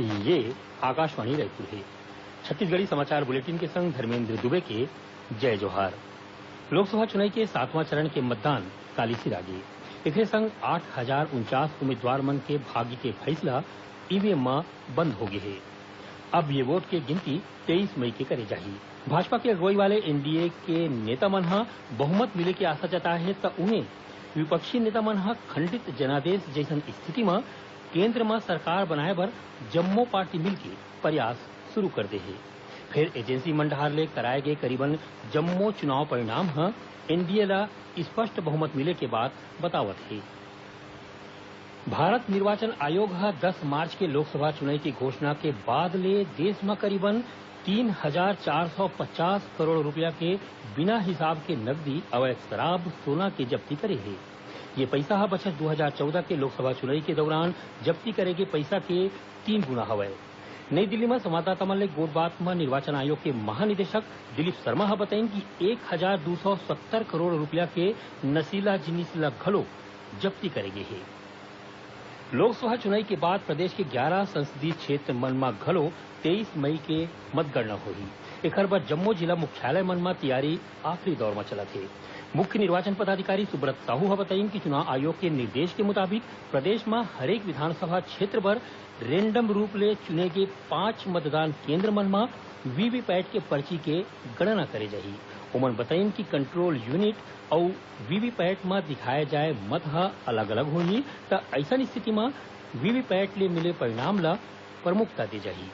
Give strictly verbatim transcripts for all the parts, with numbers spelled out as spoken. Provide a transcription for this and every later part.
ये आकाशवाणी रायपुर हे। छत्तीसगढ़ी समाचार बुलेटिन के संग धर्मेंद्र दुबे के जय जोहार। लोकसभा चुनाई के सातवां चरण के मतदान काली सिरागे। एखरे संग आठ हजार उनचास उम्मीदवार मन के भाग्य के फैसला ईवीएम म बंद हो गे हे। अब ये वोट के गिनती तेईस मई के करे जाही। भाजपा के अगुवाई वाले एनडीए के नेता मन ह बहुमत मिले के आशा जताए हे, त उहें विपक्षी नेता मन ह खंडित जनादेश जैसन स्थिति म केंद्र म सरकार बनाए बर जम्मो पार्टी मिलके प्रयास शुरू कर दे हे। फेर एजेंसी मन डहार ले कराए गे करीबन जम्मो चुनाव परिणाम ह एनडीए ला स्पष्ट बहुमत मिले के बात बतावत हे। भारत निर्वाचन आयोग ह दस मार्च के लोकसभा चुनाई के घोषणा के बाद ले देश म करीबन तीन हजार चार सौ पचास करोड़ रुपया के बिना हिसाब के नकदी, अवैध शराब, सोना के जब्ती करे हे। ये पइसा ह बछर दू हजार चौदह के लोकसभा चुनाई के दौरान जब्ती करे गे पइसा के तीन गुना हवय। नई दिल्ली म संवाददाता मन ले गोठबात म निर्वाचन आयोग के महानिदेशक दिलीप शर्मा ह बताइन कि एक हजार दू सौ सत्तर करोड़ रुपया के नशीला जिनिस ल घलो जब्ती करे गे हे। लोकसभा चुनाई के बाद प्रदेश के ग्यारह संसदीय क्षेत्र मन म घलो तेईस मई के मतगणना होही। एखर बर जम्मो जिला मुख्यालय मन म तैयारी आखिरी दौर म चलत हे। मुख्य निर्वाचन पदाधिकारी सुब्रत साहू ह बताइन कि चुनाव आयोग के निर्देश के मुताबिक प्रदेश म हरेक विधानसभा क्षेत्र बर रेंडम रूप ले चुने गे पांच मतदान केंद्र मन म वीवीपैट के पर्ची के गणना करे जाही। ओमन बताइन कि कंट्रोल यूनिट अउ वीवीपैट म दिखाए जाए मत ह अलग-अलग होही, त अइसन स्थिति म वीवीपैट ले मिले परिणाम ल प्रमुखता दे जाही।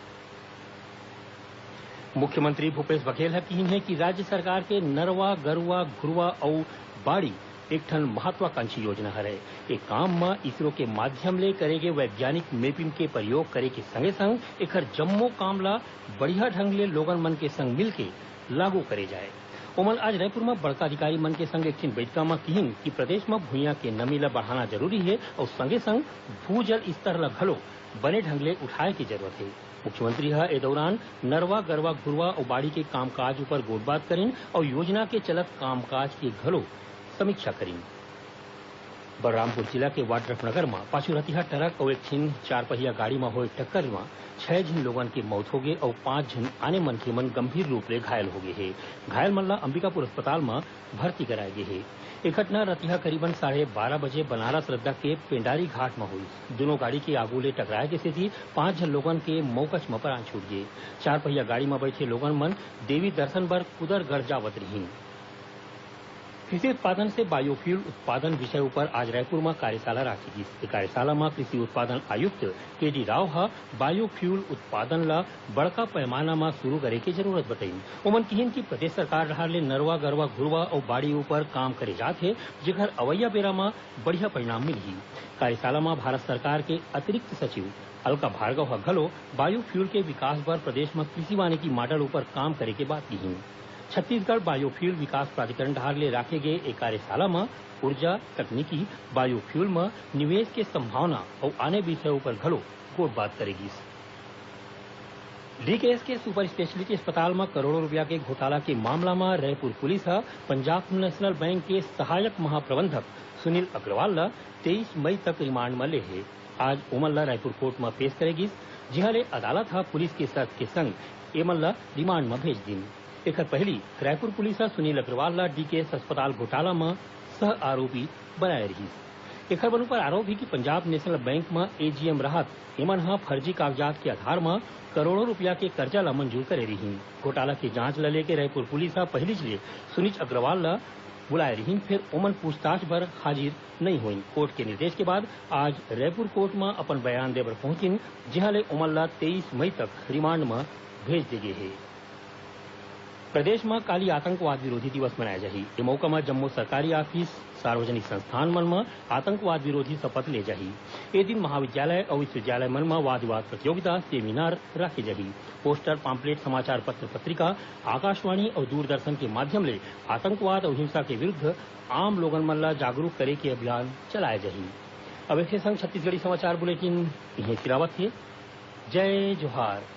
मुख्यमंत्री भूपेश बघेल ह किहीन हे कि राज्य सरकार के नरवा, गरुवा, घुरवा अउ बाड़ी एक ठन महत्वाकांक्षी योजना हरय। ए काम म इसरो के माध्यम ले करे गे वैज्ञानिक मैपिंग के प्रयोग करे के संगे-संग एखर जम्मो काम ल बढ़िया ढंग ले लोगन मन के संग मिलके लागू करे जाए। ओमन आज रायपुर म बड़का अधिकारी मन के संग एक ठिन बइठका म किहीन कि प्रदेश म भुइयां के नमी ल बढ़ाना जरूरी हे अउ संगे-संग भूजल स्तर ल घलो बने ढंग ले उठाए के जरूरत हे। मुख्यमंत्री ह ए दौरान नरवा, गरवा, घुरवा अउ बाड़ी के कामकाज ऊपर गोठबात करिन अउ योजना के चलत कामकाज के घलो समीक्षा करिन। बलरामपुर जिला के वाड्रफनगर म पाछू रतिहा ट्रक अउ एक ठिन चारपहिया गाड़ी म होए टक्कर म छह झिन लोगन के मौत होगे अउ पांच झिन आने मनखे मन गंभीर रूप ले घायल होगे हे। घायल मन ल अंबिकापुर अस्पताल म भर्ती कराए गे हे। ए घटना रतिहा करीबन साढ़े बारह बजे बनारस रद्दा के पेंडारी घाट म होइस। दूनों गाड़ी के आगू ले टकराए के सेती पांच झन लोगन के मौकच म प्राण छूट गे। चारपहिया गाड़ी म बइठे लोगन मन देवी दर्शन बर कुदरगढ़ जावत रिहीन। कृषि उत्पादन से बायोफ्यूल उत्पादन विषय ऊपर आज रायपुर म कार्यशाला राखे गिस। ए कार्यशाला म कृषि उत्पादन आयुक्त केडी राव ह बायोफ्यूल उत्पादन ल बड़का पैमाना म शुरू करे के जरूरत बताइन। ओमन किहीन कि प्रदेश सरकार डहार ले नरवा, गरवा, घुरवा अउ बाड़ी ऊपर काम करे जात हे, जेकर अवइया बेरा म बढ़िया परिणाम मिलही। कार्यशाला म भारत सरकार के अतिरिक्त सचिव अलका भार्गव ह घलो बायोफ्यूल के विकास बर प्रदेश म कृषि वानिकी मॉडल ऊपर काम करे के बात किहीन। छत्तीसगढ़ बायोफ्यूल विकास प्राधिकरण डहार ले राखे गे ए कार्यशाला म ऊर्जा, तकनीकी, बायोफ्यूल म निवेश के संभावना अउ आने विषय ऊपर घलो गोठबात करे गिस। डीकेएस के सुपर स्पेशलिटी अस्पताल म करोड़ों रुपया के घोटाला के मामला म रायपुर पुलिस ह पंजाब नेशनल बैंक के सहायक महाप्रबंधक सुनील अग्रवाल ल तेईस मई तक रिमांड म ले हे। आज ओमन ल रायपुर कोर्ट म पेश करे गिस, जिहां ले अदालत ह पुलिस के शर्त के संग एमन ल रिमांड म भेज दिन। एखर पहिली रायपुर पुलिस ह सुनील अग्रवाल ल डीकेएस अस्पताल घोटाला म सह आरोपी बनाए रिहिस। एखर बर ऊपर आरोप हे कि पंजाब नेशनल बैंक म एजीएम रहत एमन ह फर्जी कागजात के आधार म करोड़ों रुपया के कर्जा ल मंजूर करे रिहिन। घोटाला के जांच ल लेके रायपुर पुलिस ह पहिलीच ले सुनील अग्रवाल ल बुलाए रिहिन, फेर ओमन पूछताछ बर हाजिर नइ होइन। कोर्ट के निर्देश के बाद आज रायपुर कोर्ट म अपन बयान दे बर पहुंचिन, जिहां ले ओमन ल तेईस मई तक रिमांड म भेज दे गे हे। प्रदेश म काली आतंकवाद विरोधी दिवस मनाए जाही। ए मौका म जम्मो सरकारी ऑफिस, सार्वजनिक संस्थान मन म आतंकवाद विरोधी शपथ ले जाही। ए दिन महाविद्यालय अउ विश्वविद्यालय मन म वाद विवाद प्रतियोगिता, सेमिनार राखे जाही। पोस्टर, पाम्पलेट, समाचार पत्र, पत्रिका, आकाशवाणी अउ दूरदर्शन के माध्यम ले आतंकवाद अउ हिंसा के विरुद्ध आम लोगन मन ल जागरूक करे के अभियान चलाए जाही। अब एखरे संग छत्तीसगढ़ी समाचार बुलेटिन इहें सिरावत हे। जय जोहार।